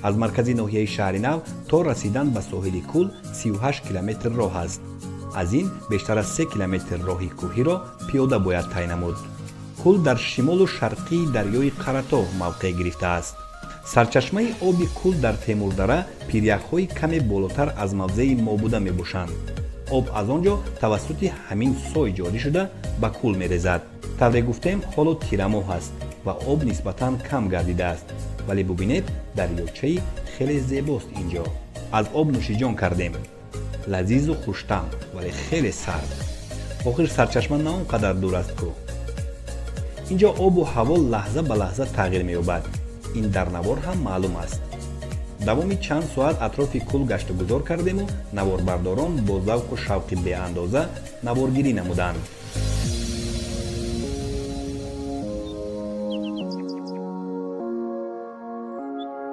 Аз маркази ноҳияи Шаҳри Нав то расидан ба соҳили кӯл 38 километр роҳ аст. Аз ин бештар аз 3 километр роҳи кӯҳиро пиёда бояд тай намуд. Кӯл дар шимолу шарқии дарёи Қаратоғ мавқеъ гирифтааст. Сарчашмаи оби кӯл дар Темурдара, пиряхҳои каме болотар аз мавзеи мо буда мебошанд. Об аз он ҷо тавассути ҳамин сой ҷорӣ шуда, ба кӯл мерезад. Тавре гуфтем, ҳоло тирамоҳ аст ва об нисбатан кам гардидааст, вале бубинед, дарёчаи хеле зебост ин ҷо. Аз об нӯшиҷон кардем, лазизу хуштаъм, вале хеле сард. Охир сарчашма на он қадар дур аст ку. Ин ҷо обу ҳаво лаҳза ба лаҳза тағйир меёбад, ин дар навор ҳам маълум аст. Давоми чанд соат атрофи кӯл гаштугузор кардему наворбардорон бо завқу шавқи беандоза наворгирӣ намуданд.